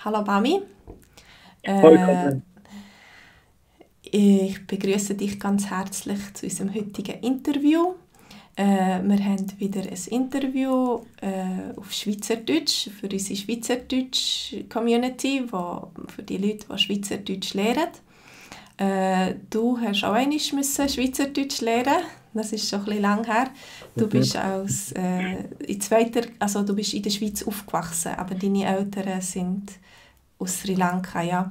Hallo Bami, Hoi äh, Katrin. ich begrüße dich ganz herzlich zu unserem heutigen Interview. Wir haben wieder ein Interview auf Schweizerdeutsch für unsere Schweizerdeutsch-Community, für die Leute, die Schweizerdeutsch lernen. Du hast auch einmal Schweizerdeutsch lernen. Das ist schon ein bisschen lang her. Du Mhm. bist du bist in der Schweiz aufgewachsen, aber deine Eltern sind aus Sri Lanka, ja.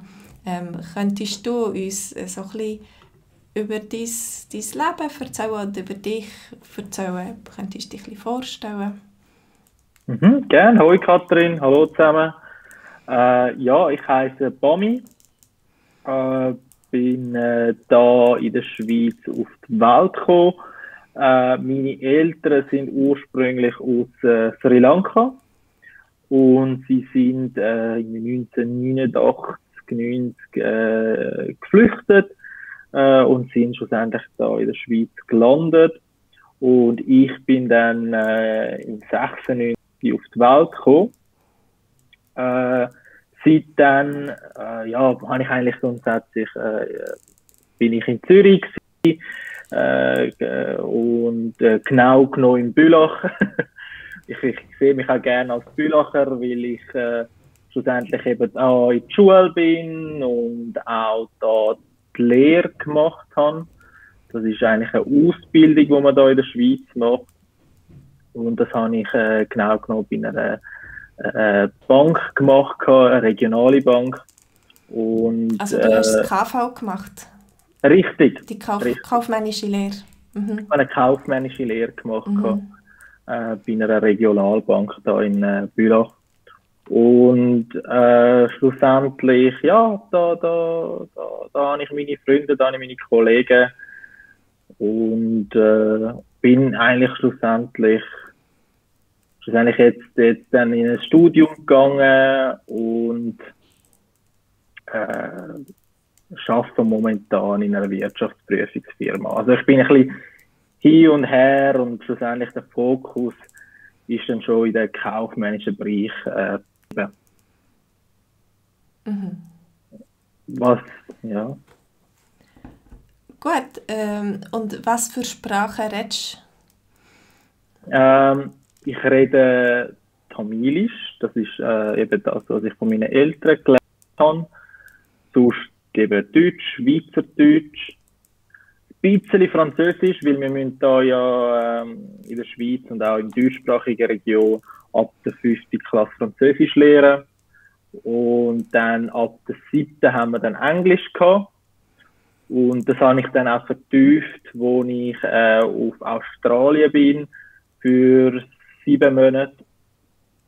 Könntest du uns so ein bisschen über dein Leben erzählen und über dich erzählen? Könntest du dich ein bisschen vorstellen? Gern. Hoi Katrin, hallo zusammen. Ja, ich heiße Bami, äh, bin da in der Schweiz auf die Welt gekommen. Meine Eltern sind ursprünglich aus Sri Lanka und sie sind in den 1989, 90 geflüchtet und sind schlussendlich da in der Schweiz gelandet. Und ich bin dann im 96 auf die Welt gekommen. Äh, Seitdem ja, habe ich eigentlich grundsätzlich bin ich in Zürich gewesen, und genau genommen in Bülach. Ich sehe mich auch gerne als Bülacher, weil ich schlussendlich eben auch in die Schule bin und auch da die Lehre gemacht habe. Das ist eigentlich eine Ausbildung, die man da in der Schweiz macht. Und das habe ich genau genommen bei einer Bank gemacht, eine regionale Bank. Und Also du hast das KV gemacht, richtig, die richtig. kaufmännische Lehre. Ich Mhm. habe eine kaufmännische Lehre gemacht Mhm. bei einer Regionalbank da in Bülach. Und schlussendlich, ja, da habe ich meine Freunde, da habe ich meine Kollegen und bin eigentlich schlussendlich jetzt dann in ein Studium gegangen und äh, arbeite momentan in einer Wirtschaftsprüfungsfirma. Also ich bin ein bisschen hin und her und schlussendlich der Fokus ist dann schon in den kaufmännischen Bereich. Mhm. Was, ja. Gut, und was für Sprachen redest Ich rede Tamilisch, das ist eben das, was ich von meinen Eltern gelernt habe. Sonst eben Deutsch, Schweizerdeutsch, ein bisschen Französisch, weil wir müssen da ja in der Schweiz und auch in deutschsprachiger Region ab der 5. Klasse Französisch lernen. Und dann ab der 7. haben wir dann Englisch gehabt. Und das habe ich dann auch vertieft, wo ich auf Australien bin für 7 Monate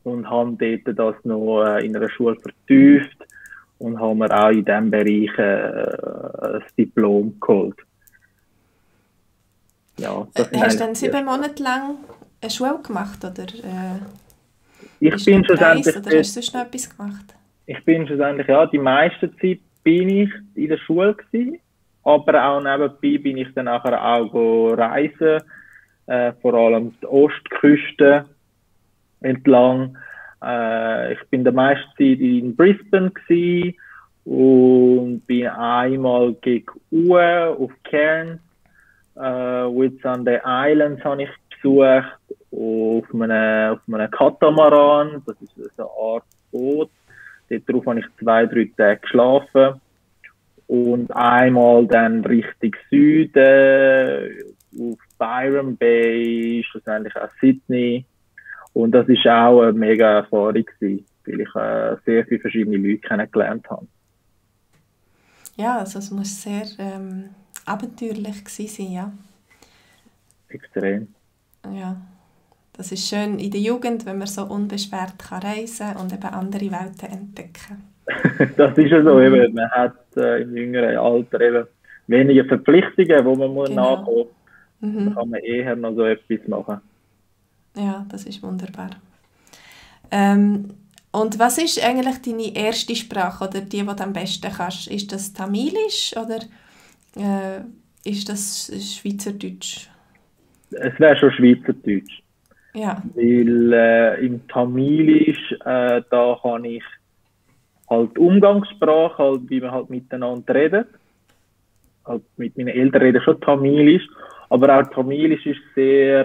und habe dort das noch in einer Schule vertieft und haben mir auch in diesem Bereich ein Diplom geholt. Ja, das sind Hast du eigentlich dann die sieben ersten. Monate lang eine Schule gemacht oder Ich bist du bin noch schlussendlich gereist oder dort, hast du sonst noch etwas gemacht? ich bin schlussendlich, ja, die meiste Zeit bin ich in der Schule gewesen, aber auch nebenbei bin ich dann nachher auch reisen, vor allem die Ostküste entlang. Ich bin der meiste Zeit in Brisbane gewesen und bin einmal gegen Uhr auf Cairns, Whitsunday Islands habe ich besucht, auf einem Katamaran, das ist so eine Art Boot. Darauf habe ich 2, 3 Tage geschlafen und einmal dann Richtung Süden, auf Byron Bay, schlussendlich auch Sydney. Und das ist auch eine mega Erfahrung gewesen, weil ich sehr viele verschiedene Leute kennengelernt habe. Ja, also es muss sehr abenteuerlich gewesen sein, ja. Extrem. Ja, das ist schön in der Jugend, wenn man so unbeschwert kann reisen und eben andere Welten entdecken. Das ist ja so, Mhm. eben, man hat im jüngeren Alter eben weniger Verpflichtungen, wo man muss Genau. nachkommen. Und da Mhm. kann man eher noch so etwas machen. Ja, das ist wunderbar. Ähm, und was ist eigentlich deine erste Sprache oder die du am besten kannst? Ist das Tamilisch oder äh, ist das Schweizerdeutsch? Es wäre schon Schweizerdeutsch. Ja. Weil im Tamilisch, da kann ich halt Umgangssprache, halt, wie man halt miteinander redet. Halt mit meinen Eltern rede ich schon Tamilisch, aber auch Tamilisch ist sehr,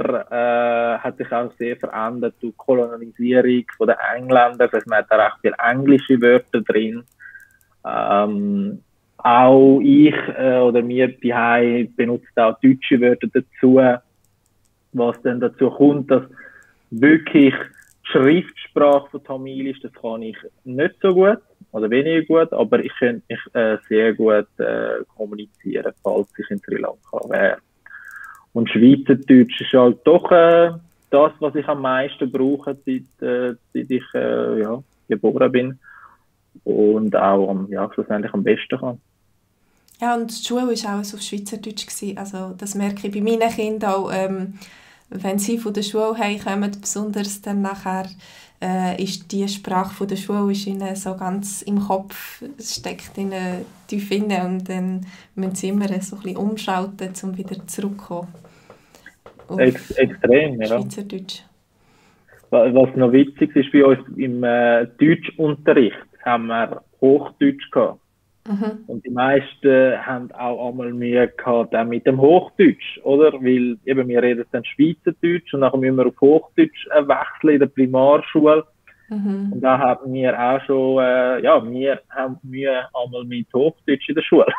hat sich auch sehr verändert durch die Kolonisierung von den Engländern. Das heißt, man hat da recht viele englische Wörter drin. Auch ich oder wir daheim benutzen auch deutsche Wörter dazu, was dann dazu kommt, dass wirklich die Schriftsprache von Tamilisch, das kann ich nicht so gut oder weniger gut, aber ich könnte mich sehr gut kommunizieren, falls ich in Sri Lanka wäre. Und Schweizerdeutsch ist halt doch das, was ich am meisten brauche, seit ich geboren bin und auch schlussendlich am besten kann. Ja, und die Schule war alles auf Schweizerdeutsch gewesen. Also das merke ich bei meinen Kindern auch, wenn sie von der Schule heimkommen, besonders dann nachher, ist die Sprache von der Schule ist ihnen so ganz im Kopf, es steckt ihnen tief inne und dann müssen sie immer so ein bisschen umschalten, um wieder zurückzukommen. Extrem, ja. Schweizerdeutsch. Was noch witzig ist, bei uns im Deutschunterricht haben wir Hochdeutsch gehabt. Mhm. Und die meisten haben auch einmal Mühe gehabt mit dem Hochdeutsch, oder? Weil eben, wir reden dann Schweizerdeutsch und dann müssen wir auf Hochdeutsch wechseln in der Primarschule. Mhm. Und da haben wir auch schon, wir haben Mühe einmal mit Hochdeutsch in der Schule.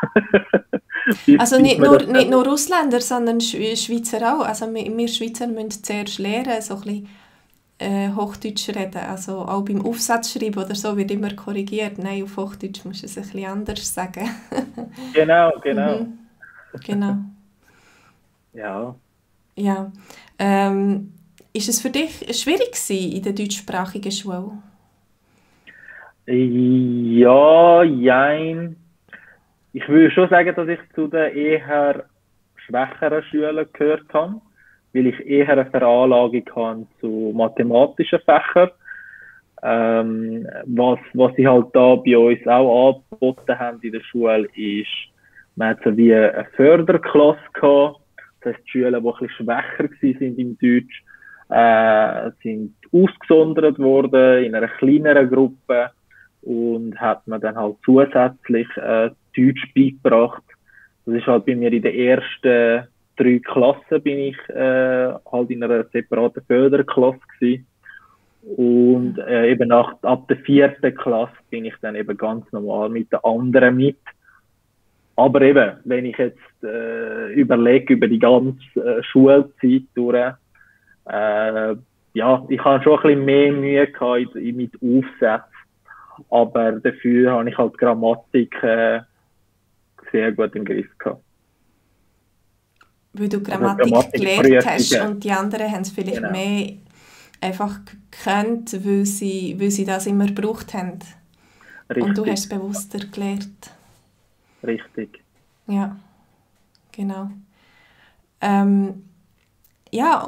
Also nicht nur Ausländer, sondern Schweizer auch. Also wir Schweizer müssen zuerst lernen, so ein bisschen Hochdeutsch reden. Also auch beim Aufsatzschreiben oder so wird immer korrigiert. Nein, auf Hochdeutsch musst du es ein bisschen anders sagen. Genau. Mhm. Genau. Ja. Ja. Ist es für dich schwierig gewesen in der deutschsprachigen Schule? Ja, jein. Ich würde schon sagen, dass ich zu den eher schwächeren Schülern gehört habe, weil ich eher eine Veranlagung habe zu mathematischen Fächern. Was sie halt da bei uns auch angeboten haben in der Schule ist, man hat so wie eine Förderklasse gehabt. Das heisst, die Schüler, die ein bisschen schwächer sind im Deutsch, sind ausgesondert worden in einer kleineren Gruppe und hat man dann halt zusätzlich Deutsch beigebracht. Das ist halt bei mir in den ersten 3 Klassen bin ich halt in einer separaten Förderklasse gewesen. Und eben ab der 4. Klasse bin ich dann eben ganz normal mit den anderen mit. Aber eben, wenn ich jetzt überlege über die ganze Schulzeit durch, ich habe schon ein bisschen mehr Mühe gehabt mit Aufsätzen. Aber dafür habe ich halt Grammatik sehr gut im Griff gehabt. Weil du Grammatik gelernt hast und die anderen haben es vielleicht mehr einfach gekannt, weil sie das immer gebraucht haben. Richtig. Und du hast es bewusster gelernt. Richtig. Ja, genau.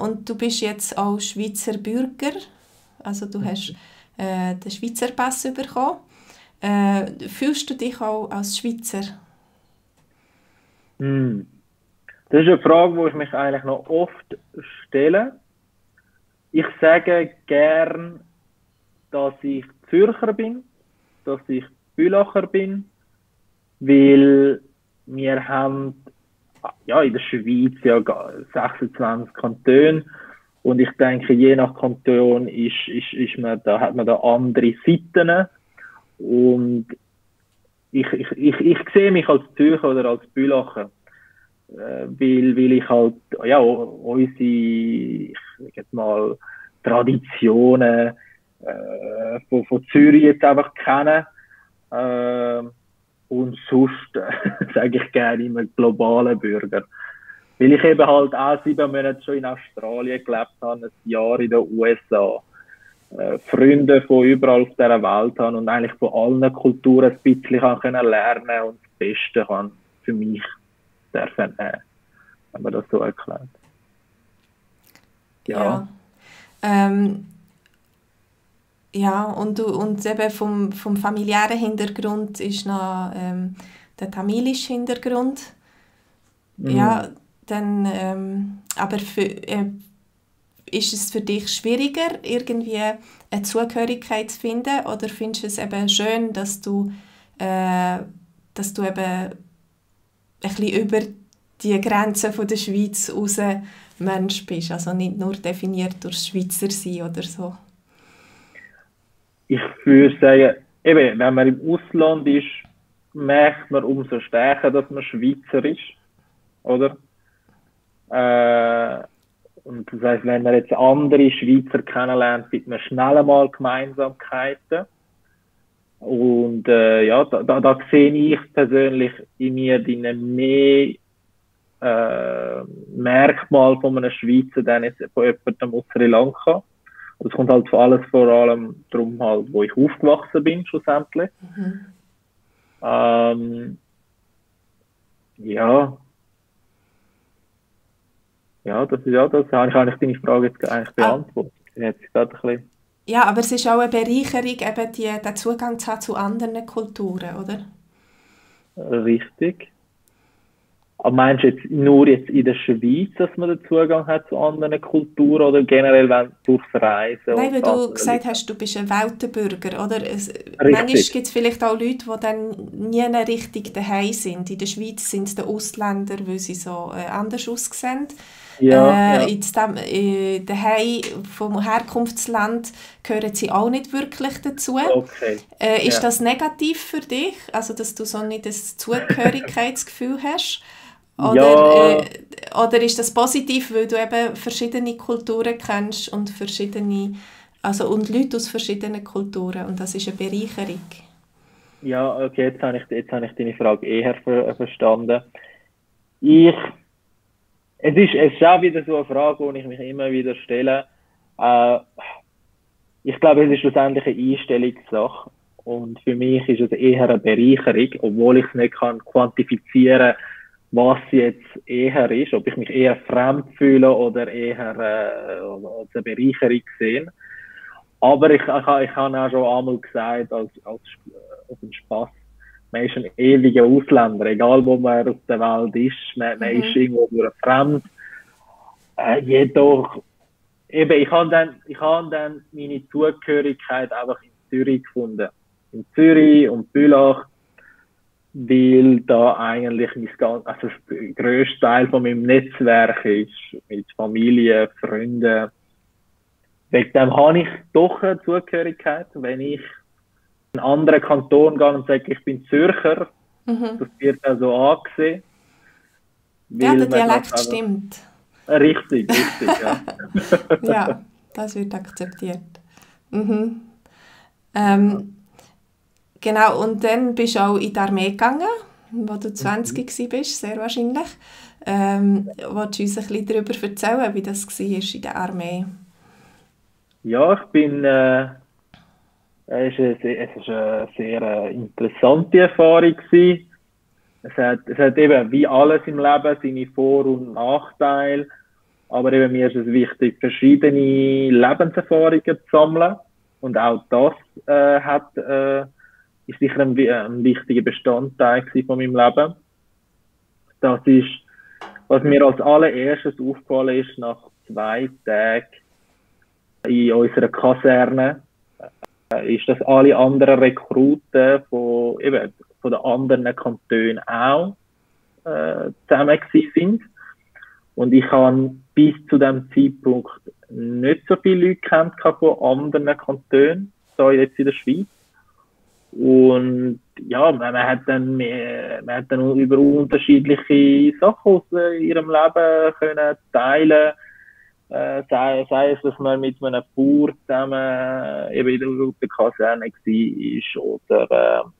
Und du bist jetzt auch Schweizer Bürger, also du hast den Schweizer Pass bekommen. Fühlst du dich auch als Schweizer? Das ist eine Frage, die ich mich eigentlich noch oft stelle. Ich sage gern, dass ich Zürcher bin, dass ich Bülacher bin, weil wir haben in der Schweiz 26 Kantone und ich denke, je nach Kanton hat man da andere Seiten und ich sehe mich als Zürcher oder als Bülacher, weil ich halt unsere, ich sage jetzt mal, Traditionen von Zürich jetzt einfach kenne. Und sonst sage ich gerne immer globale Bürger. Weil ich eben halt auch 7 Monate schon in Australien gelebt habe, ein Jahr in den USA, Freunde von überall auf dieser Welt habe und eigentlich von allen Kulturen ein bisschen lernen kann und das Beste kann für mich nehmen, wenn man das so erklärt. Ja. Und eben vom familiären Hintergrund ist noch der tamilische Hintergrund. Ja, dann, aber ist es für dich schwieriger, irgendwie eine Zugehörigkeit zu finden, oder findest du es eben schön, dass du eben ein bisschen über die Grenzen von der Schweiz raus Mensch bist, also nicht nur definiert durch Schweizer sein oder so? Ich würde sagen, eben, wenn man im Ausland ist, merkt man umso stärker, dass man Schweizer ist, oder? Und das heisst, wenn man jetzt andere Schweizer kennenlernt, findet man schnell einmal Gemeinsamkeiten. Und ja, da sehe ich persönlich in mir mehr Merkmal von einem Schweizer, dann jetzt von jemandem aus Sri Lanka. Und es kommt halt vor allem darum, halt, wo ich aufgewachsen bin, schlussendlich. Ja. Ja, das habe ich deine Frage jetzt eigentlich beantwortet. Jetzt gerade ein bisschen. Ja, aber es ist auch eine Bereicherung, eben den Zugang zu haben zu anderen Kulturen, oder? Richtig. Aber meinst du jetzt nur jetzt in der Schweiz, dass man den Zugang hat zu anderen Kulturen oder generell durchs Reisen? Nein, weil und du gesagt hast, du bist ein Weltenbürger, oder? Manchmal Richtig. gibt es vielleicht auch Leute, die dann nie richtig daheim sind. In der Schweiz sind es die Ausländer, weil sie so anders aussehen. Ja, Daheim vom Herkunftsland gehören sie auch nicht wirklich dazu. okay. Ist Ja. das negativ für dich? Also, dass du so nicht das Zugehörigkeitsgefühl hast? Ja, Oder ist das positiv, weil du eben verschiedene Kulturen kennst und und Leute aus verschiedenen Kulturen, und das ist eine Bereicherung? ja, okay, jetzt habe ich deine Frage eher verstanden. Es ist auch wieder so eine Frage, die ich mich immer wieder stelle. Äh, Ich glaube, es ist schlussendlich eine Einstellungssache. Und für mich ist es eher eine Bereicherung, obwohl ich es nicht quantifizieren kann, was jetzt eher ist, ob ich mich eher fremd fühle oder eher als eine Bereicherung sehe. Aber ich habe auch schon einmal gesagt, als auf den Spaß, man ist ein ewiger Ausländer, egal wo man auf der Welt ist, man ist irgendwo durch fremd. Jedoch, eben, ich habe dann meine Zugehörigkeit einfach in Zürich gefunden. In Zürich und Bülach, weil da eigentlich der grösste Teil von meinem Netzwerk ist, mit Familie, Freunden. Wegen dem habe ich doch eine Zugehörigkeit. Wenn ich in einen anderen Kanton gehe und sage, ich bin Zürcher, das wird auch so angesehen. Ja, der Dialekt stimmt. Richtig, ja. Ja, das wird akzeptiert. Genau, und dann bist du auch in die Armee gegangen, wo du 20 warst, sehr wahrscheinlich. Willst du uns ein bisschen darüber erzählen, wie das war in der Armee? Ja, es ist eine sehr interessante Erfahrung gewesen. Es hat eben wie alles im Leben seine Vor- und Nachteile. Aber eben mir ist es wichtig, verschiedene Lebenserfahrungen zu sammeln. Und auch das ist sicher ein wichtiger Bestandteil von meinem Leben. Das ist, was mir als allererstes aufgefallen ist, nach 2 Tagen in unserer Kaserne, ist, dass alle anderen Rekruten von den anderen Kantonen auch zusammen sind. Und ich habe bis zu dem Zeitpunkt nicht so viele Leute kennt von anderen Kantonen, so jetzt in der Schweiz. Und ja, man hat dann über unterschiedliche Sachen aus ihrem Leben können teilen. Sei es, dass man mit einem Bauer zusammen eben in der Kaserne war oder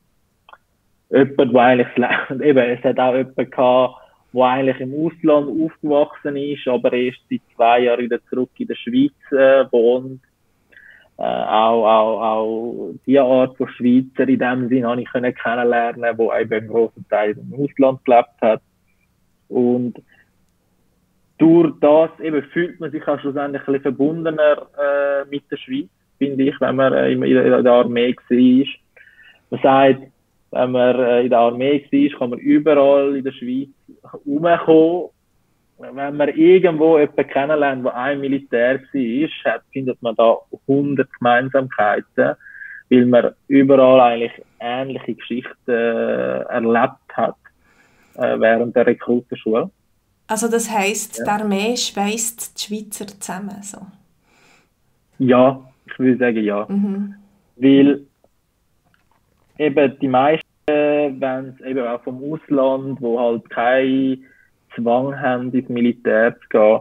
jemand, der eigentlich eben, es hat auch jemanden gehabt, der eigentlich im Ausland aufgewachsen ist, aber erst seit 2 Jahren wieder zurück in der Schweiz wohnt. Auch die Art von Schweizer in dem Sinn habe ich kennenlernen, wo eben einen grossen Teil im Ausland gelebt hat. Und durch das eben fühlt man sich auch schlussendlich ein bisschen verbundener mit der Schweiz, finde ich, wenn man in der Armee war. Man sagt, wenn man in der Armee war, kann man überall in der Schweiz rumkommen wenn man irgendwo jemanden kennenlernt, der ein Militär war, findet man da 100 Gemeinsamkeiten, weil man überall eigentlich ähnliche Geschichten erlebt hat während der Rekrutenschule. Also das heisst, die Armee schweisst die Schweizer zusammen, so? Ja, ich würde sagen ja. Weil eben die meisten, wenn es eben auch vom Ausland, wo halt keinen Zwang haben, ins Militär zu gehen,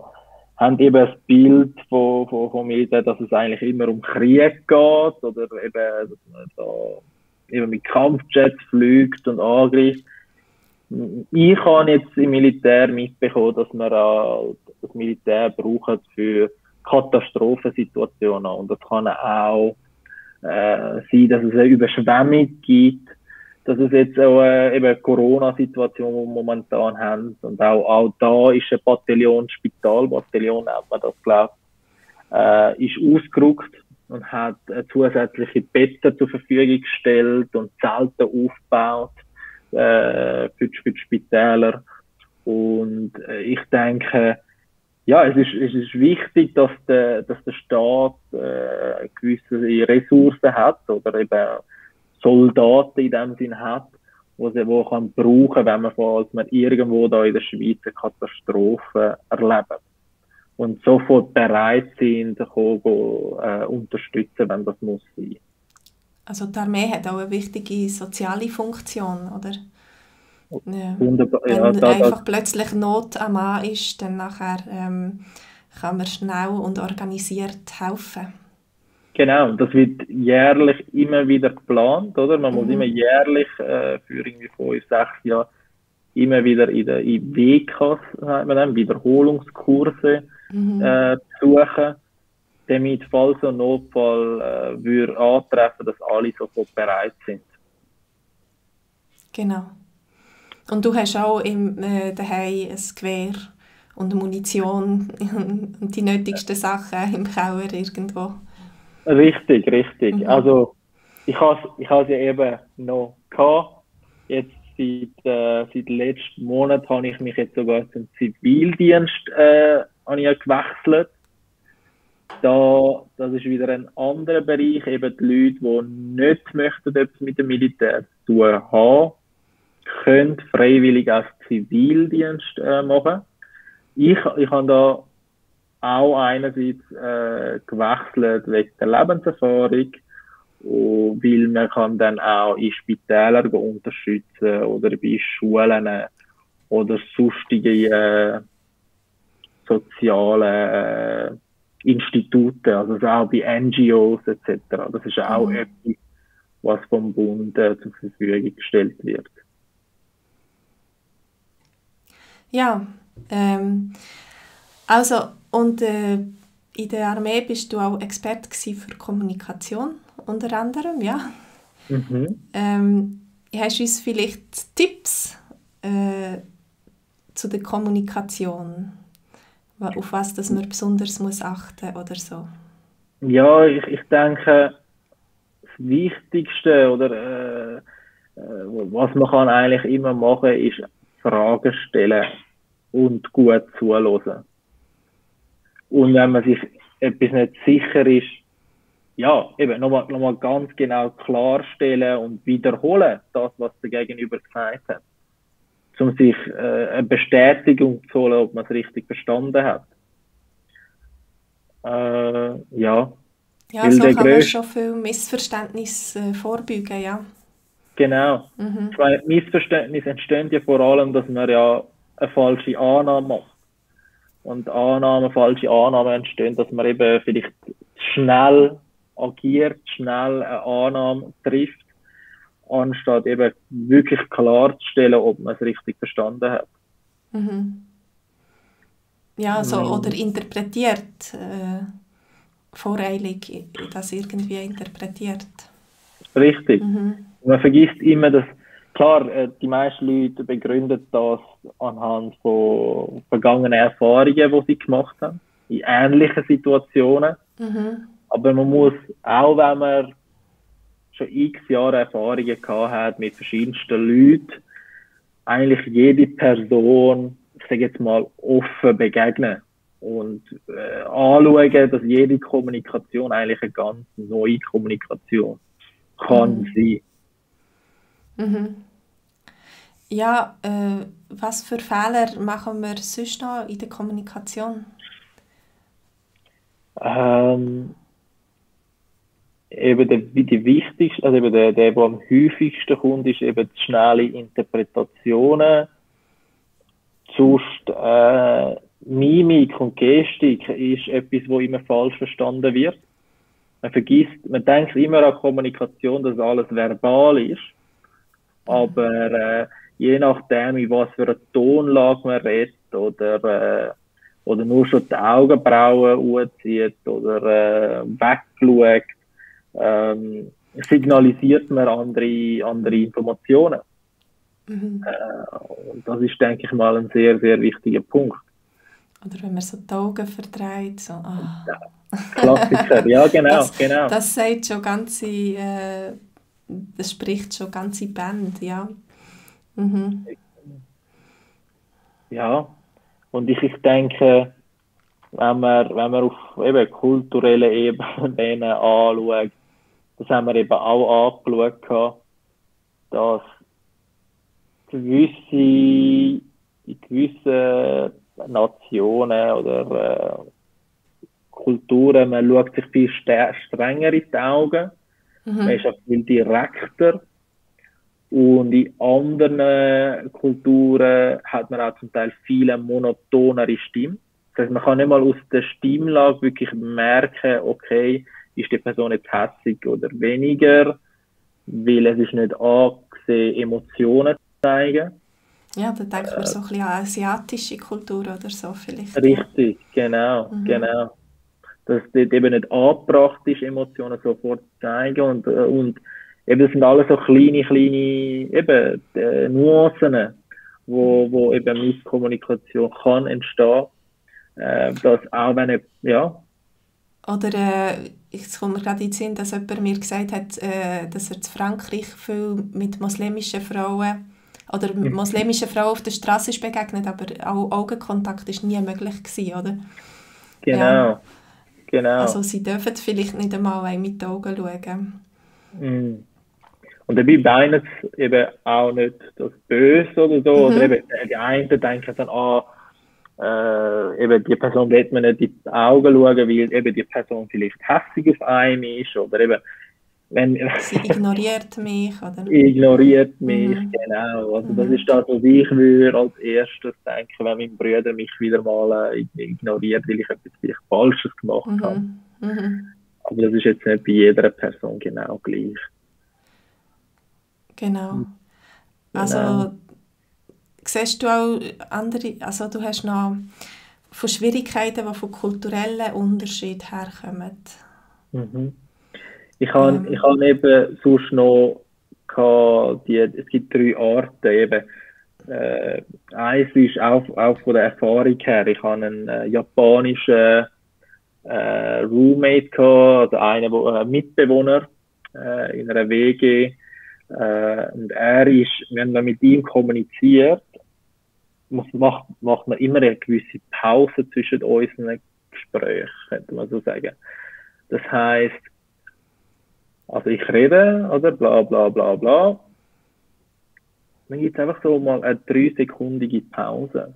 haben eben das Bild vom Militär, dass es eigentlich immer um Krieg geht oder eben, dass man da eben mit Kampfjets fliegt und angreift. Ich habe jetzt im Militär mitbekommen, dass man das Militär braucht für Katastrophensituationen. Und das kann auch sein, dass es eine Überschwemmung gibt, dass es jetzt auch eben eine Corona-Situation, die wir momentan haben. Und auch da ist ein Bataillon, Spitalbataillon nennt man das, glaube ich, ist ausgerückt und hat zusätzliche Betten zur Verfügung gestellt und Zelte aufgebaut für die Spitäler. Und ich denke, ja, es ist wichtig, dass der Staat gewisse Ressourcen hat oder eben Soldaten in dem Sinn hat, wo kann brauchen, wenn man irgendwo da in der Schweiz eine Katastrophe erleben und sofort bereit sind, unterstützen, wenn das muss sein. Also die Armee hat auch eine wichtige soziale Funktion, oder? Wunderbar. Wenn Ja, einfach plötzlich Not am Mann ist, dann nachher kann man schnell und organisiert helfen. Genau, das wird jährlich immer wieder geplant, oder? Man muss immer jährlich für irgendwie 5, 6 Jahre immer wieder in WKs, sagt man dann, Wiederholungskurse besuchen, damit, falls ein Notfall würde antreffen, dass alle sofort bereit sind. Genau. Und du hast auch daheim ein Gewehr und Munition und die nötigsten Sachen im Keller irgendwo. Richtig. Also ich has ja eben noch gehabt. Jetzt seit letzten Monat habe ich mich jetzt sogar zum Zivildienst gewechselt. Das ist wieder ein anderer Bereich, eben die Leute, die nicht möchten, etwas mit dem Militär zu tun haben, können freiwillig als Zivildienst machen. Ich habe da auch einerseits gewechselt wegen der Lebenserfahrung, weil man kann dann auch in Spitälern unterstützen oder bei Schulen oder sonstige soziale Institute, also auch bei NGOs etc. Das ist auch etwas, was vom Bund zur Verfügung gestellt wird. Ja, also und in der Armee bist du auch Experte für Kommunikation, unter anderem, ja. Hast du uns vielleicht Tipps zu der Kommunikation, auf was dass man besonders muss achten oder so? Ja, ich denke, das Wichtigste oder was man kann eigentlich immer machen, ist Fragen stellen und gut zuhören. Und wenn man sich etwas nicht sicher ist, ja, eben nochmal ganz genau klarstellen und wiederholen, das, was der Gegenüber gesagt hat. Um sich eine Bestätigung zu holen, ob man es richtig verstanden hat. Ja. Ja, so kann man schon viel Missverständnis vorbeugen, ja. Genau. Zwei Missverständnisse entstehen ja vor allem, dass man ja eine falsche Annahme macht. Und falsche Annahmen entstehen, dass man eben vielleicht schnell agiert, schnell eine Annahme trifft, anstatt eben wirklich klarzustellen, ob man es richtig verstanden hat. Ja, so, oder interpretiert, voreilig das irgendwie interpretiert. Richtig. Man vergisst immer, dass, klar, die meisten Leute begründen das anhand von vergangenen Erfahrungen, die sie gemacht haben, in ähnlichen Situationen. Aber man muss, auch wenn man schon x Jahre Erfahrungen gehabt hat mit verschiedensten Leuten, eigentlich jede Person ich sage jetzt mal, offen begegnen und anschauen, dass jede Kommunikation eigentlich eine ganz neue Kommunikation kann sein. Mhm. Ja, was für Fehler machen wir sonst noch in der Kommunikation? Ähm, eben die wichtigste, also eben der am häufigsten kommt, ist eben die schnelle Interpretationen. Sonst, Mimik und Gestik ist etwas, wo immer falsch verstanden wird. Man denkt immer an Kommunikation, dass alles verbal ist. Aber je nachdem, in was für eine Tonlage man redet oder nur schon die Augenbrauen hochzieht oder wegschaut, signalisiert man andere Informationen. Und das ist, denke ich mal, ein sehr, sehr wichtiger Punkt. Oder wenn man so die Augen verdreht, so, Klassiker, ja, genau, genau. Das sagt schon ganze, das spricht schon ganze Band, ja. Mhm. Ja, und ich denke, wenn man auf eben kulturellen Ebenen anschaut, das haben wir eben auch angeschaut, dass in gewissen Nationen oder Kulturen, man schaut sich viel strenger in die Augen, man ist auch viel direkter. Und in anderen Kulturen hat man auch zum Teil viele monotonere Stimmen. Das heißt, man kann nicht mal aus der Stimmlage wirklich merken, okay, ist die Person jetzt hässig oder weniger, weil es ist nicht angesehen, Emotionen zu zeigen. Ja, da denkt man so ein bisschen an asiatische Kultur oder so vielleicht. Richtig, genau. Dass dort eben nicht angebracht ist, Emotionen sofort zu zeigen und eben, das sind alles so kleine eben, Nuancen, wo eben mit Kommunikation kann entstehen. Dass auch wenn Oder es kommt mir gerade in den Sinn, dass jemand mir gesagt hat, dass er in Frankreich viel mit muslimischen Frauen oder muslimischen Frauen auf der Straße ist begegnet, aber auch Augenkontakt ist nie möglich gewesen, oder? Genau. Also sie dürfen vielleicht nicht einmal mit den Augen schauen. Und dabei meinen es eben auch nicht das Böse oder so. Oder eben die einen denken dann, eben die Person will man nicht in die Augen schauen, weil eben die Person vielleicht hässig auf einem ist oder eben sie ignoriert mich, oder? Ignoriert mich, genau. Also das ist das, was ich würde als erstes denken, wenn mein Bruder mich wieder mal ignoriert, weil ich etwas vielleicht Falsches gemacht habe. Aber das ist jetzt nicht bei jeder Person genau gleich. Genau. Also siehst du auch andere, also du hast noch von Schwierigkeiten, die von kulturellen Unterschieden herkommen? Ich habe eben sonst noch es gibt 3 Arten eben. Eins ist auch von der Erfahrung her, ich habe einen japanischen Roommate gehabt, also einen Mitbewohner in einer WG. Und wenn man mit ihm kommuniziert, macht man immer eine gewisse Pause zwischen unseren Gesprächen, könnte man so sagen. Das heisst, also ich rede, oder bla bla bla bla. Dann gibt es einfach so mal eine 3-sekundige Pause.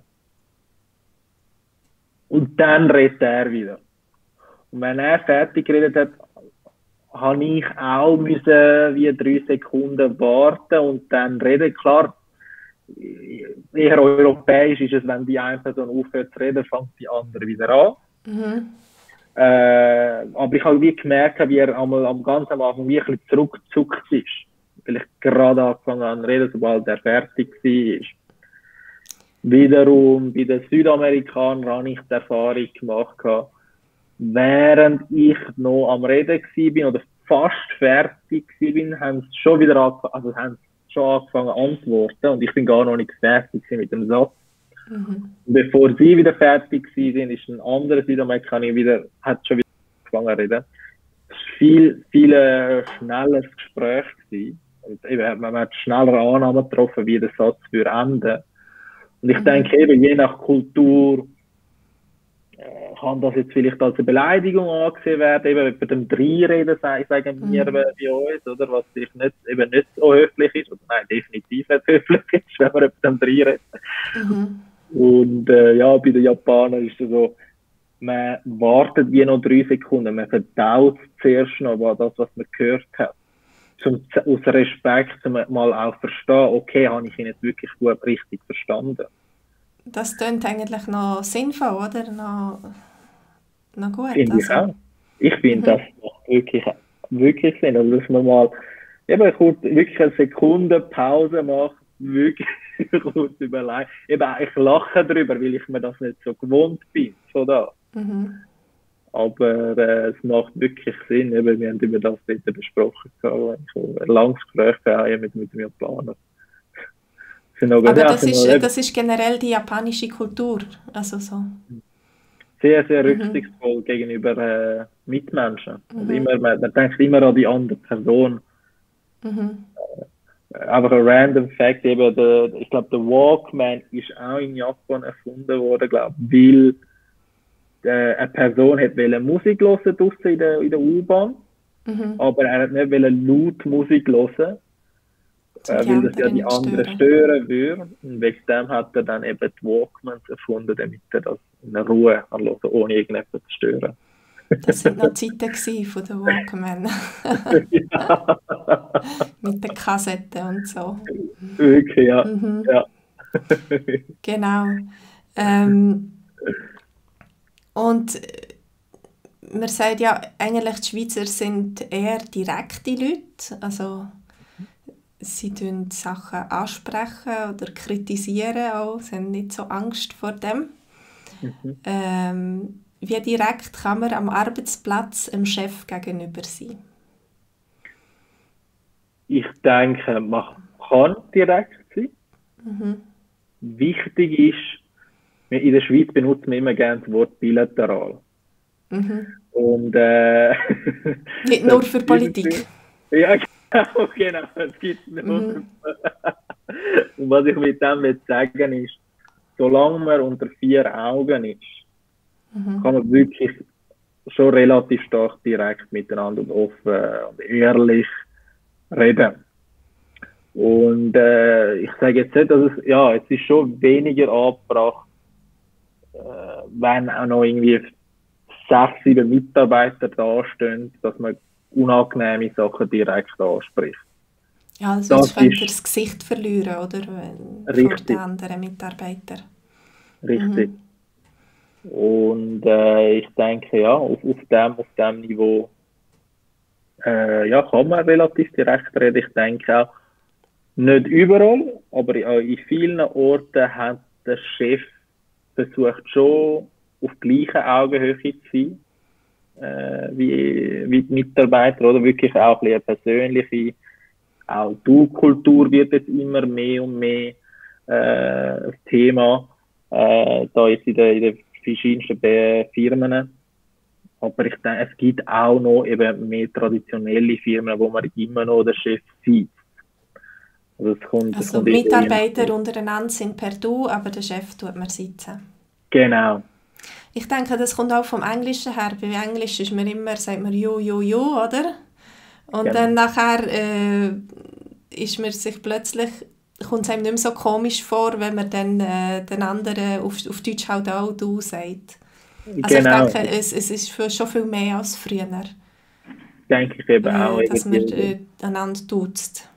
Und dann redet er wieder. Und wenn er fertig geredet hat, habe ich auch müssen wie 3 Sekunden warten und dann reden. Klar, eher europäisch ist es, wenn die eine Person aufhört zu reden, fängt die andere wieder an. Aber ich habe wie gemerkt, wie er am ganz am Anfang wie ein bisschen zurückgezuckt ist. Weil ich gerade angefangen habe zu reden, sobald er fertig war. Wiederum bei den Südamerikanern habe ich die Erfahrung gemacht, während ich noch am Reden war oder fast fertig war, haben sie schon wieder angefangen zu antworten und ich bin gar noch nicht fertig mit dem Satz. Bevor sie wieder fertig waren, ist ein anderer Südamerikaner hat schon wieder angefangen zu reden. Es war viel schnelleres Gespräch gewesen. Und eben, man hat schneller Annahmen getroffen, wie der Satz für enden. Und ich denke eben, je nach Kultur kann das jetzt vielleicht als eine Beleidigung angesehen werden, eben bei dem Dreinreden, sagen wir bei uns, oder, was vielleicht eben nicht so höflich ist, oder nein, definitiv nicht höflich ist, wenn man bei dem Dreinreden. Und ja, bei den Japanern ist es so, man wartet wie noch 3 Sekunden, man verdaut zuerst noch das, was man gehört hat. Aus Respekt, mal auch verstehen, okay, habe ich ihn jetzt wirklich gut richtig verstanden. Das klingt eigentlich noch sinnvoll, oder? Noch gut. Finde ich auch. Ich finde, das macht wirklich Sinn. Also, dass man mal eben kurz wirklich eine Sekunde Pause macht, wirklich kurz überlegt. Eben, ich lache darüber, weil ich mir das nicht so gewohnt bin. Von da. Aber es macht wirklich Sinn. Eben, wir haben über das bitte besprochen. Ein langes Gespräch mit dem Japaner. Aber das ist generell die japanische Kultur. Also so. Sehr, sehr rücksichtsvoll gegenüber Mitmenschen. Also man denkt immer an die andere Person. Einfach ein random Fact, eben ich glaube, der Walkman ist auch in Japan erfunden worden, weil eine Person wollte Musik hören draussen in der U-Bahn, aber er hat nicht laut Musik hören, weil das ja die anderen stören würde. Und wegen dem hat er dann eben die Walkmans erfunden, damit er das in Ruhe kann hören, ohne irgendetwas zu stören. Das waren noch Zeiten von den Walkman. Mit den Kassetten und so. Wirklich, ja. Ja. Genau. Und man sagt ja, eigentlich die Schweizer sind eher direkte Leute. Also sie tun Sachen ansprechen oder kritisieren auch. Sie haben nicht so Angst vor dem. Wie direkt kann man am Arbeitsplatz dem Chef gegenüber sein? Ich denke, man kann direkt sein. Wichtig ist, in der Schweiz benutzt man immer gerne das Wort bilateral. Und, nicht nur für Politik. Ja, genau. Es gibt nur. Und was ich mit dem sagen will, ist, solange man unter 4 Augen ist, kann man wirklich schon relativ stark direkt miteinander und offen und ehrlich reden. Und ich sage jetzt nicht, dass es ist schon weniger angebracht, wenn auch noch irgendwie 6, 7 Mitarbeiter da stehen, dass man unangenehme Sachen direkt anspricht. Ja, sonst könnte er das Gesicht verlieren, oder? Vor den anderen Mitarbeitern. Richtig. Und ich denke, ja, auf dem Niveau kann man relativ direkt reden. Ich denke auch, nicht überall, aber in vielen Orten hat der Chef versucht schon auf gleicher Augenhöhe zu sein wie die Mitarbeiter, oder wirklich auch ein bisschen persönliche, auch Du-Kultur wird jetzt immer mehr und mehr ein Thema, da jetzt in den verschiedensten Firmen. Aber ich denke, es gibt auch noch eben mehr traditionelle Firmen, wo man immer noch der Chef sieht. Also Mitarbeiter untereinander sind per Du, aber der Chef tut man sitzen. Genau. Ich denke, das kommt auch vom Englischen her. Bei Englisch ist man immer, sagt man you, oder? Und dann nachher ist man sich plötzlich, kommt es einem nicht mehr so komisch vor, wenn man dann den anderen auf Deutsch halt auch du sagt. Also genau. Ich denke, es ist schon viel mehr als früher. Denke ich eben auch. Dass man einander duzt.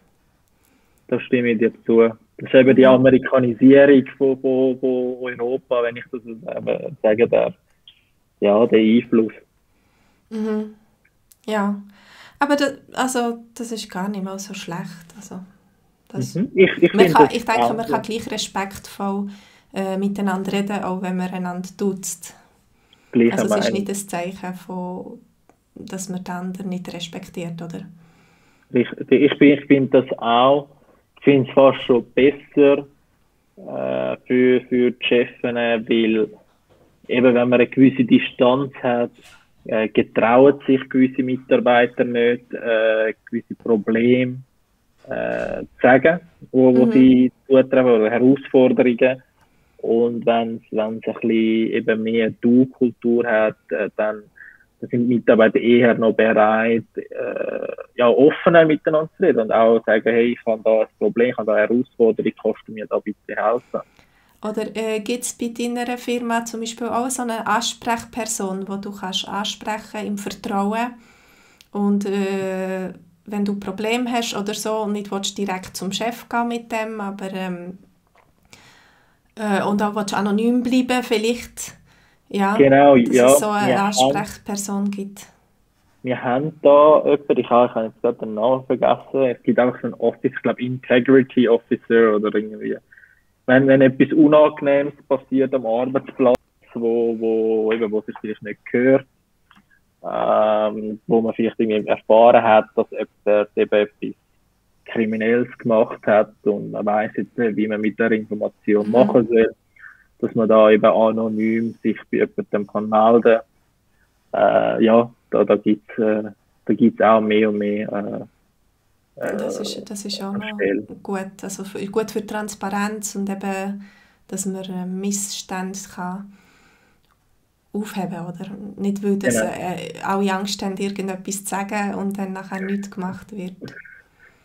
Da stimme ich dir zu. Das ist eben die Amerikanisierung von Europa, wenn ich das sagen darf. Ja, der Einfluss. Ja, aber das ist gar nicht mal so schlecht. Also, ich denke, man kann gleich respektvoll miteinander reden, auch wenn man einander duzt. Also es ist nicht ein Zeichen von, dass man den anderen nicht respektiert, oder? Ich finde das auch. Ich finde es fast schon besser für die Chefs, weil eben, wenn man eine gewisse Distanz hat, getrauen sich gewisse Mitarbeiter nicht, gewisse Probleme zu sagen, wo sie zutreffen, oder Herausforderungen. Und wenn es ein bisschen eben mehr Du-Kultur hat, dann sind die Mitarbeiter eher noch bereit, ja, offener miteinander zu reden und auch sagen, hey, ich habe da ein Problem, ich habe da eine Herausforderung, kannst du mir da bitte helfen? Oder gibt es bei deiner Firma zum Beispiel auch so eine Ansprechperson, die du kannst ansprechen im Vertrauen und wenn du Probleme hast oder so und nicht willst, direkt zum Chef gehen mit dem, aber und auch willst anonym bleiben vielleicht, ja, Genau, dass es ja, so eine Ansprechperson gibt. wir haben da jemanden, ich habe jetzt gerade den Namen vergessen, es gibt einfach so ein Office, ich glaube Integrity Officer oder irgendwie. Wenn etwas Unangenehmes passiert am Arbeitsplatz, wo sich vielleicht nicht gehört, wo man vielleicht irgendwie erfahren hat, dass jemand eben etwas Kriminelles gemacht hat und man weiß jetzt nicht, wie man mit der Information machen soll, dass man da eben anonym sich bei jemandem kann melden. Ja, da gibt's auch mehr und mehr Das ist auch noch Stellen. gut, also gut für Transparenz und eben, dass man Missstände kann aufheben, oder? Nicht, weil das, Genau. alle Angst haben, irgendetwas zu sagen und dann nachher nichts gemacht wird.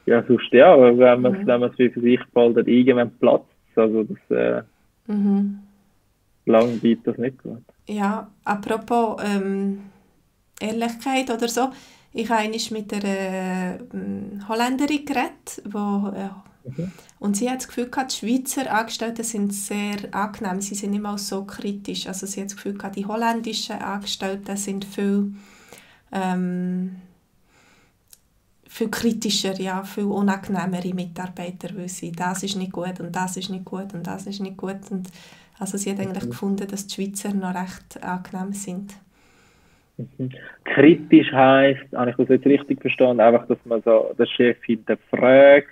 Ja, sonst ja, aber wenn man es für sich behalten, irgendwann platzt, also das lang bleibt das nicht gut. Ja, apropos Ehrlichkeit oder so. Ich habe einmal mit einer Holländerin geredet, und sie hat das Gefühl gehabt, die Schweizer Angestellten sind sehr angenehm, sie sind nicht mal so kritisch. Also sie hat das Gefühl gehabt, die holländischen Angestellten sind viel kritischer, ja, viel unangenehmere Mitarbeiter, weil sie, das ist nicht gut und das ist nicht gut und das ist nicht gut. Und also sie hat eigentlich gefunden, dass die Schweizer noch recht angenehm sind. Kritisch heisst, habe ich das jetzt richtig verstanden, einfach, dass man so den Chef hinterfragt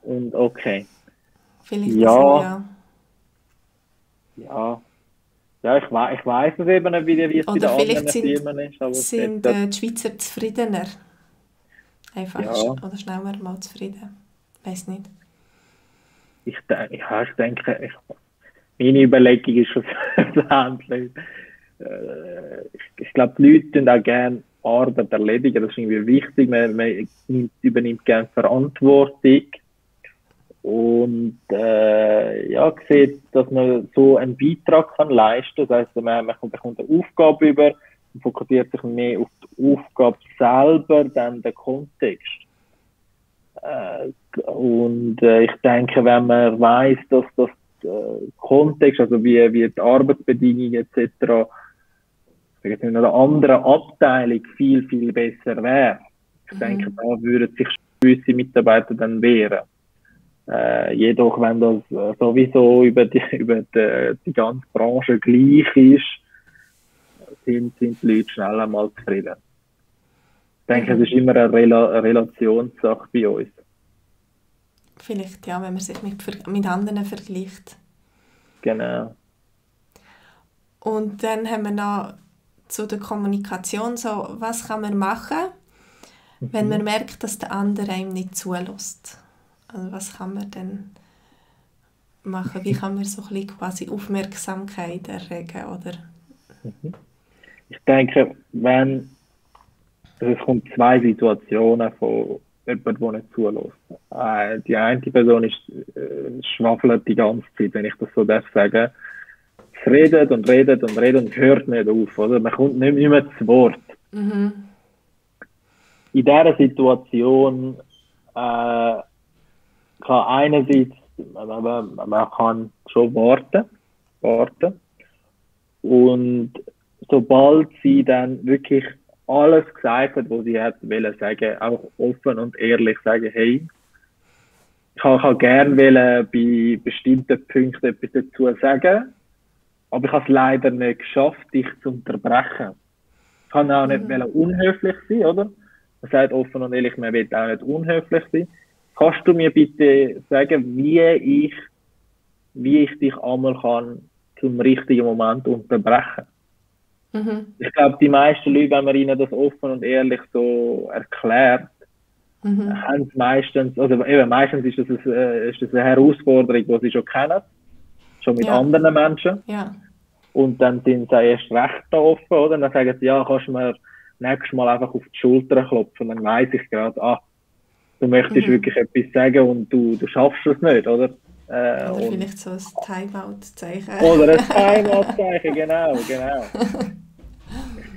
und okay. Vielleicht Ja, so, ja. ja. Ja, ich weiß es eben nicht, wie es bei Oder den vielleicht anderen Firmen ist, aber es sind hat, die Schweizer zufriedener. Einfach, ja, oder schneller mal zufrieden. Weiß nicht. ich denke, meine Überlegung ist schon so ähnlich. Ich glaube, die Leute tun auch gerne Arbeit erledigen, das ist irgendwie wichtig, man übernimmt gerne Verantwortung und ja, sieht, dass man so einen Beitrag kann leisten kann, das heisst, man bekommt eine Aufgabe über und fokussiert sich mehr auf die Aufgabe selber, dann den Kontext. Ich denke, wenn man weiß, dass das Kontext, also wie die Arbeitsbedingungen etc. in einer anderen Abteilung viel, viel besser wäre. Ich denke, da würden sich gewisse Mitarbeiter dann wehren. Jedoch, wenn das sowieso über die ganze Branche gleich ist, sind die Leute schnell einmal zufrieden. Ich denke, es ist immer eine Relationssache bei uns. Vielleicht, ja, wenn man sich mit anderen vergleicht. Genau. Und dann haben wir noch zu der Kommunikation so, was kann man machen, wenn man merkt, dass der andere einem nicht zulässt? Also was kann man denn machen? Wie kann man so ein bisschen quasi Aufmerksamkeit erregen, oder? Ich denke, es kommt zwei Situationen von jemandem, der nicht zulässt. Die eine Person schwafelt die ganze Zeit, wenn ich das so darf sagen. Es redet und redet und redet und hört nicht auf, oder? Man kommt nicht mehr zu Wort. In dieser Situation kann einerseits, man kann schon warten. Und sobald sie dann wirklich alles gesagt hat, was sie hat wollen sagen, auch offen und ehrlich sagen, hey, ich kann gerne bei bestimmten Punkten etwas dazu sagen, aber ich habe es leider nicht geschafft, dich zu unterbrechen. Ich kann auch nicht unhöflich sein, oder? Man sagt offen und ehrlich, man will auch nicht unhöflich sein. Kannst du mir bitte sagen, wie ich dich einmal kann zum richtigen Moment unterbrechen? Ich glaube, die meisten Leute, wenn man ihnen das offen und ehrlich so erklärt, haben meistens ist das eine Herausforderung, die sie schon kennen. schon mit Ja. anderen Menschen. Ja. Und dann sind sie erst recht da offen, oder? Und dann sagen sie, ja, kannst du mir nächstes Mal einfach auf die Schulter klopfen. Dann weiss ich gerade, du möchtest wirklich etwas sagen und du schaffst es nicht, oder? Oder Und, vielleicht so ein Timeout-Zeichen. oder ein Timeout-Zeichen, genau.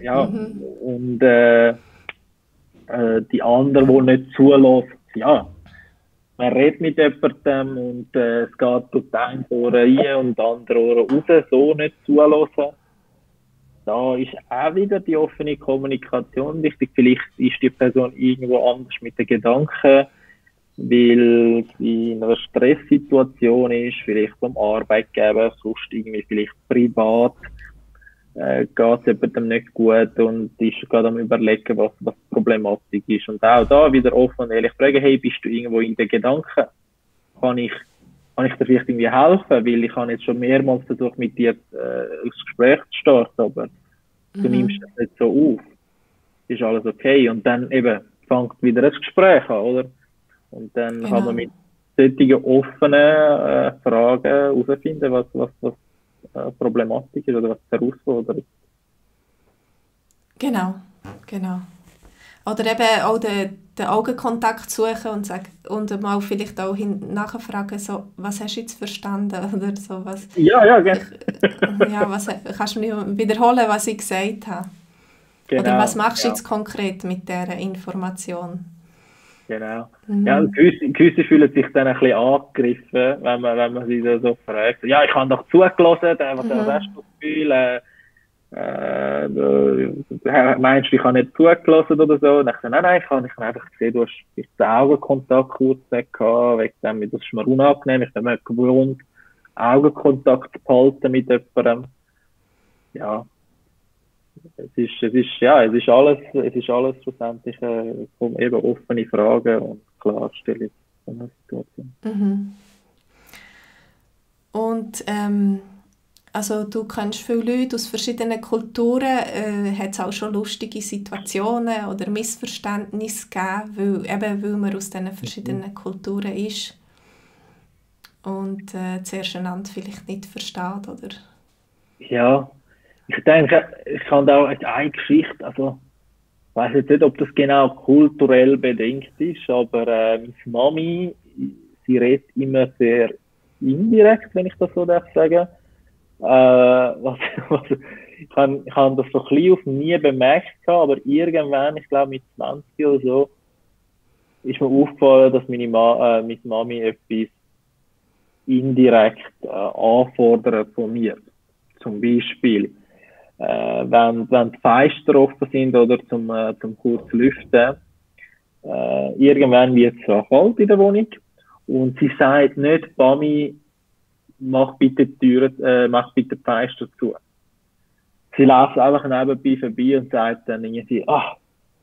Ja, und die anderen, die nicht zulassen, ja, man redet mit jemandem und es geht durch die eine Ohren rein und die andere Ohren raus, so nicht zulassen. Da ist auch wieder die offene Kommunikation wichtig. Vielleicht ist die Person irgendwo anders mit den Gedanken, weil sie in einer Stresssituation ist, vielleicht beim Arbeitgeber, sonst irgendwie vielleicht privat, geht es jemandem nicht gut und ist gerade am Überlegen, was die Problematik ist. Und auch da wieder offen und ehrlich fragen, hey, bist du irgendwo in den Gedanken? Kann ich dir vielleicht irgendwie helfen? Weil ich habe jetzt schon mehrmals versucht, mit dir ein Gespräch zu starten, aber du nimmst das nicht so auf. Ist alles okay? Und dann eben fängt wieder ein Gespräch an, oder? Und dann kann man mit solchen offenen Fragen herausfinden, was Problematik ist oder was die Herausforderung ist. Genau. Oder eben auch den Augenkontakt suchen und mal vielleicht auch nachfragen, so, was hast du jetzt verstanden? Oder so, was, Ja, genau. Kannst du mir wiederholen, was ich gesagt habe? Genau, oder was machst du jetzt konkret mit dieser Information? Genau. Ja, gewisse fühlen sich dann ein bisschen angegriffen, wenn man sie so fragt. Ja, ich habe doch zugelassen, was hast du das Gefühl? Meinst du, ich habe nicht zugelassen oder so? Und ich sage, nein, ich habe einfach gesehen, du hast den Augenkontakt kurz gehabt, wegen dem, das ist mir unangenehm, ich bin mir gewohnt, Augenkontakt zu behalten mit jemandem. Ja. Es ist alles schlussendlich eben offene Fragen und Klarstellung von der Situation. Und also du kennst viele Leute aus verschiedenen Kulturen, hat es auch schon lustige Situationen oder Missverständnisse gegeben, weil man aus diesen verschiedenen Kulturen ist und zuerst einander vielleicht nicht versteht, oder? Ja, ich denke, ich kann da auch eine Geschichte, also ich weiß jetzt nicht, ob das genau kulturell bedingt ist, aber meine Mami, sie redet immer sehr indirekt, wenn ich das so darf sagen. Ich habe das so klein auf nie bemerkt, aber irgendwann, ich glaube mit 20 oder so, ist mir aufgefallen, dass meine Mami etwas indirekt anfordert von mir. Zum Beispiel, wenn die Fenster offen sind oder zum kurz lüften, irgendwann wird es so kalt in der Wohnung und sie sagt nicht, Mami, mach bitte die Fenster zu. Sie läuft einfach nebenbei vorbei und sagt dann irgendwie,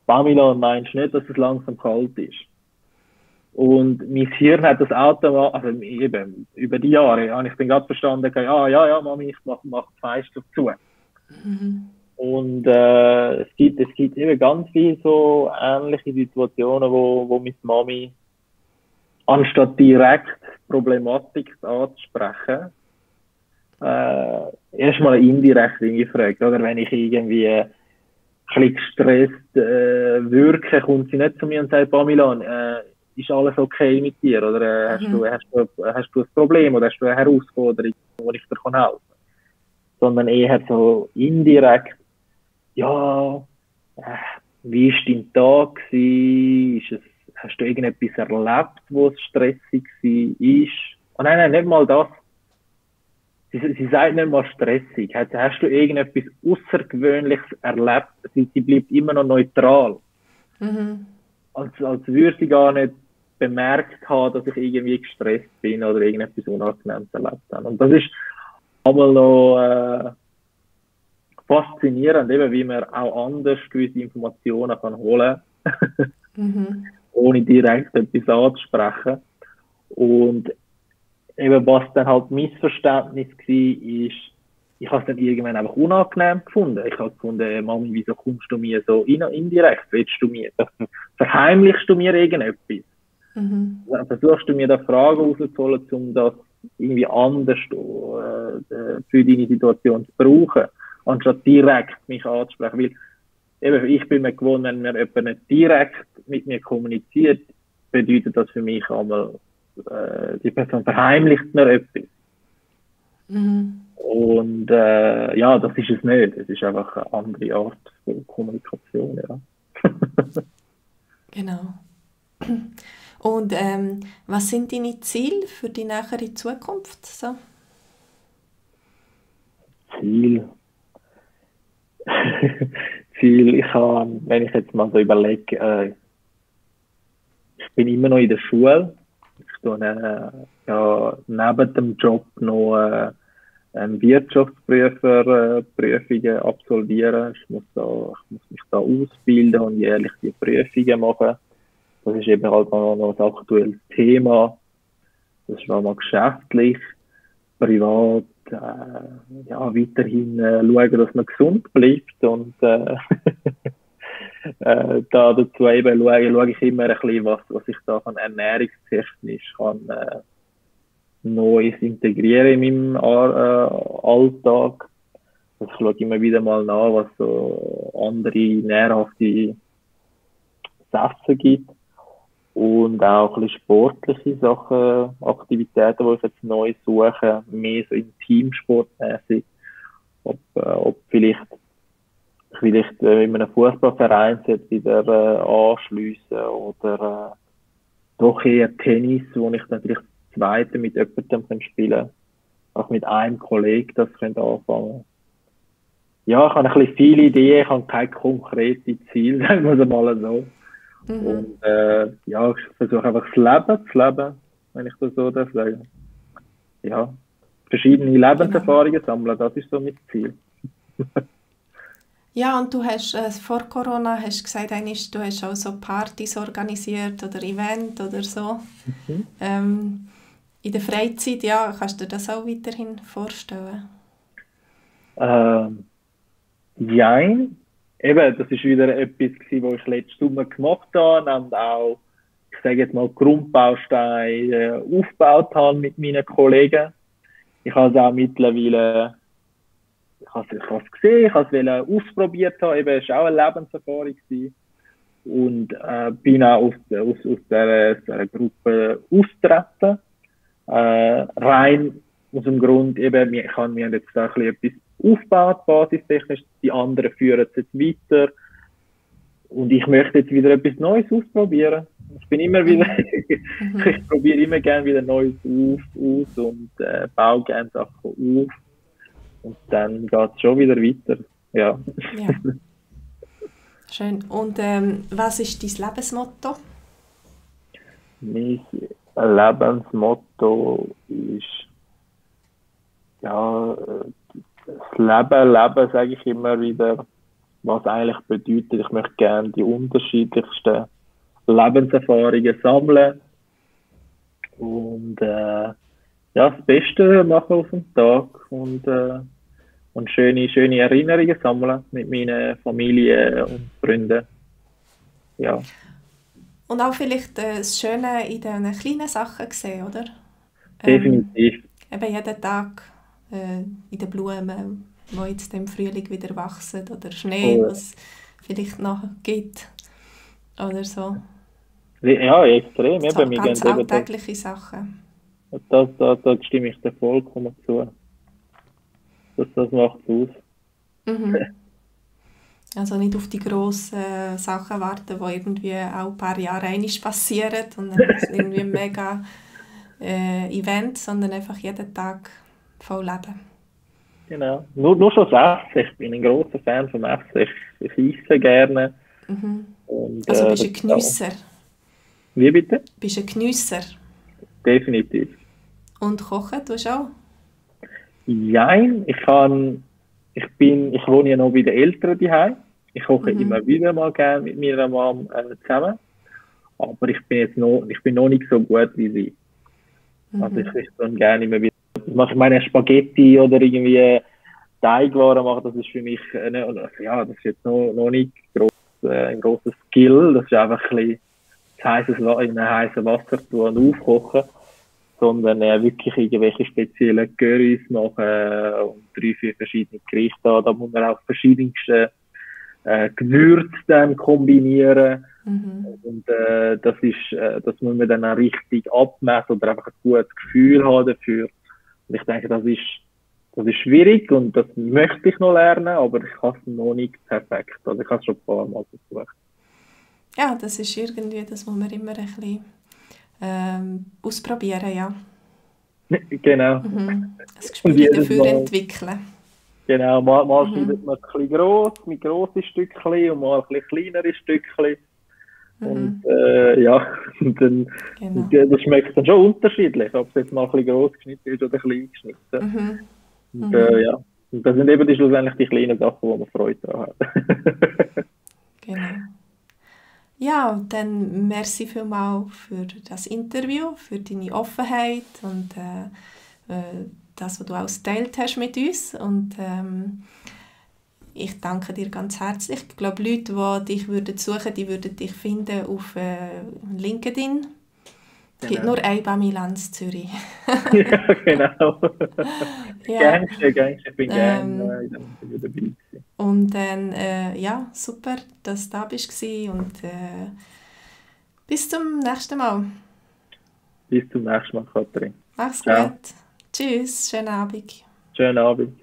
Pamela, meinst du nicht, dass es langsam kalt ist? Und mein Hirn hat das automatisch, also eben, über die Jahre, habe ich dann gerade verstanden, ja, Mami, ich mach die Fenster zu. Und es gibt eben ganz viele so ähnliche Situationen, wo meine Mami anstatt direkt Problematik anzusprechen, erstmal indirekt irgendwie fragt, oder wenn ich irgendwie ein bisschen gestresst wirke, kommt sie nicht zu mir und sagt, Pamela, ist alles okay mit dir, oder hast du ein Problem oder hast du eine Herausforderung, wo ich dir helfen kann? Sondern eher so indirekt, ja, wie war dein Tag gewesen? Hast du irgendetwas erlebt, wo es stressig war? Oh nein, nicht mal das. Sie sagt nicht mal stressig. Hast du irgendetwas Außergewöhnliches erlebt? Sie bleibt immer noch neutral. Als würde sie gar nicht bemerkt haben, dass ich irgendwie gestresst bin oder irgendetwas Unangenehmes erlebt habe. Und das ist einmal noch faszinierend, eben, wie man auch anders gewisse Informationen kann holen kann. Ohne direkt etwas anzusprechen. Und eben, was dann halt Missverständnis war, ist, ich habe es dann irgendwann einfach unangenehm gefunden. Ich habe gefunden, Mami, wieso kommst du mir so indirekt? Verheimlichst du mir irgendetwas? Versuchst du mir da Fragen rauszuholen, um das irgendwie anders für deine Situation zu brauchen, anstatt direkt mich anzusprechen. Weil eben, ich bin mir gewohnt, wenn mir jemand nicht direkt mit mir kommuniziert, bedeutet das für mich einmal, die Person verheimlicht mir etwas. Mhm. Und ja, das ist es nicht. Es ist einfach eine andere Art von Kommunikation, ja. Genau. Und was sind deine Ziele für die nähere Zukunft? So? Ziel. Ziel, ich habe, wenn ich jetzt mal so überlege, ich bin immer noch in der Schule. Ich tue ja, neben dem Job noch Wirtschaftsprüferprüfungen absolvieren. Ich muss mich da ausbilden und jährlich die Prüfungen machen. Das ist eben halt noch ein aktuelles Thema. Das ist auch mal geschäftlich, privat, ja, weiterhin schauen, dass man gesund bleibt und da dazu eben schaue ich immer ein bisschen, was ich da von ernährungstechnisch kann Neues integrieren in meinem Alltag. Also ich schaue immer wieder mal nach, was so andere nährhafte Sätze gibt. Und auch ein bisschen sportliche Sachen, Aktivitäten, die ich jetzt neu suche, mehr so im Teamsportmäßig. Ob vielleicht in einem Fußballverein wieder anschliessen oder doch eher Tennis, wo ich natürlich Zweite mit jemandem spielen kann. Auch mit einem Kollegen das anfangen. Ja, ich habe ein bisschen viele Ideen, ich habe keine konkreten Ziele, sagen wir es mal so. Mhm. Und ja, ich versuche einfach das Leben zu leben, wenn ich das so darf sagen. Ja, verschiedene Lebenserfahrungen sammeln, das ist so mein Ziel. Ja, und du hast vor Corona hast gesagt, du hast auch so Partys organisiert oder Events oder so. In der Freizeit, ja, kannst du dir das auch weiterhin vorstellen? Jein. Eben, das ist wieder etwas gewesen, was ich letzten Sommer gemacht habe und auch, ich sage jetzt mal, Grundbausteine aufgebaut habe mit meinen Kollegen. Ich habe es auch mittlerweile, ich habe es gesehen, ich habe es ausprobiert haben, eben, es war auch eine Lebenserfahrung gewesen. Und bin auch aus dieser Gruppe austreten. Rein aus dem Grund, eben, wir haben jetzt da ein bisschen etwas aufgebaut, basistechnisch, die anderen führen es jetzt weiter und ich möchte jetzt wieder etwas Neues ausprobieren. Ich bin immer wieder, ich probiere immer gerne wieder Neues aus und baue gerne Sachen auf und dann geht es schon wieder weiter. Ja. Ja. Schön. Und was ist dein Lebensmotto? Mein Lebensmotto ist ja, das Leben, sage ich immer wieder, was eigentlich bedeutet, ich möchte gerne die unterschiedlichsten Lebenserfahrungen sammeln und ja, das Beste machen auf dem Tag und schöne Erinnerungen sammeln mit meiner Familie und Freunden. Ja. Und auch vielleicht das Schöne in den kleinen Sachen sehen, oder? Definitiv. Eben jeden Tag in den Blumen, die jetzt im Frühling wieder wachsen, oder Schnee, was es vielleicht noch gibt, oder so. Ja, extrem. So, eben, ganz alltägliche Sachen. Da stimme ich dir vollkommen zu. Das macht es aus. Mhm. Also nicht auf die grossen Sachen warten, die irgendwie auch ein paar Jahre einmal passieren und dann ist es irgendwie ein mega Event, sondern einfach jeden Tag voll leben. Genau. Nur schon das Essen. Ich bin ein grosser Fan vom Essen. Ich esse gerne. Mhm. Und, Also bist du ein Geniesser? Wie bitte? Bist du ein Geniesser? Definitiv. Und kochen tust du auch? Nein, ich wohne ja noch bei den Eltern daheim. Ich koche immer wieder mal gerne mit meiner Mom zusammen. Aber ich bin noch nicht so gut wie sie. Also ich dann gerne immer wieder. Mache ich meine Spaghetti oder irgendwie Teigwaren machen, das ist für mich, ja, das ist jetzt noch nicht ein grosser Skill. Das ist einfach ein bisschen in heißes Wasser tun und aufkochen. sondern wirklich irgendwelche speziellen Currys machen und 3, 4 verschiedene Gerichte haben. Da muss man auch verschiedenste Gewürze dann kombinieren. Und das muss man dann auch richtig abmessen oder einfach ein gutes Gefühl haben dafür. Und ich denke, das ist schwierig und das möchte ich noch lernen, aber ich kann es noch nicht perfekt. Also ich habe es schon ein paar Mal versucht. Ja, das ist irgendwie, das muss man immer ein bisschen ausprobieren, ja. Genau. Ein Gespür dafür entwickeln. Genau, mal schneidet man ein bisschen gross, mit grossen Stückchen und mal ein bisschen kleinere Stückchen. Und und dann, Genau. das schmeckt dann schon unterschiedlich, ob es jetzt mal ein bisschen gross geschnitten ist oder klein geschnitten. Und das sind eben schlussendlich die kleinen Sachen, wo man Freude daran hat. Genau. Ja, dann merci vielmals für das Interview, für deine Offenheit und das, was du auch geteilt hast mit uns. Und ich danke dir ganz herzlich. Ich glaube, Leute, die dich suchen würden, die würden dich finden auf LinkedIn. Es gibt nur ein Bamilanz Zürich. Ja, genau. Ja. Gangster, ich bin gerne in dem Interview dabei gewesen. Und dann, super, dass du da bist und bis zum nächsten Mal. Bis zum nächsten Mal, Katrin. Mach's gut. Tschüss, schönen Abend. Schönen Abend.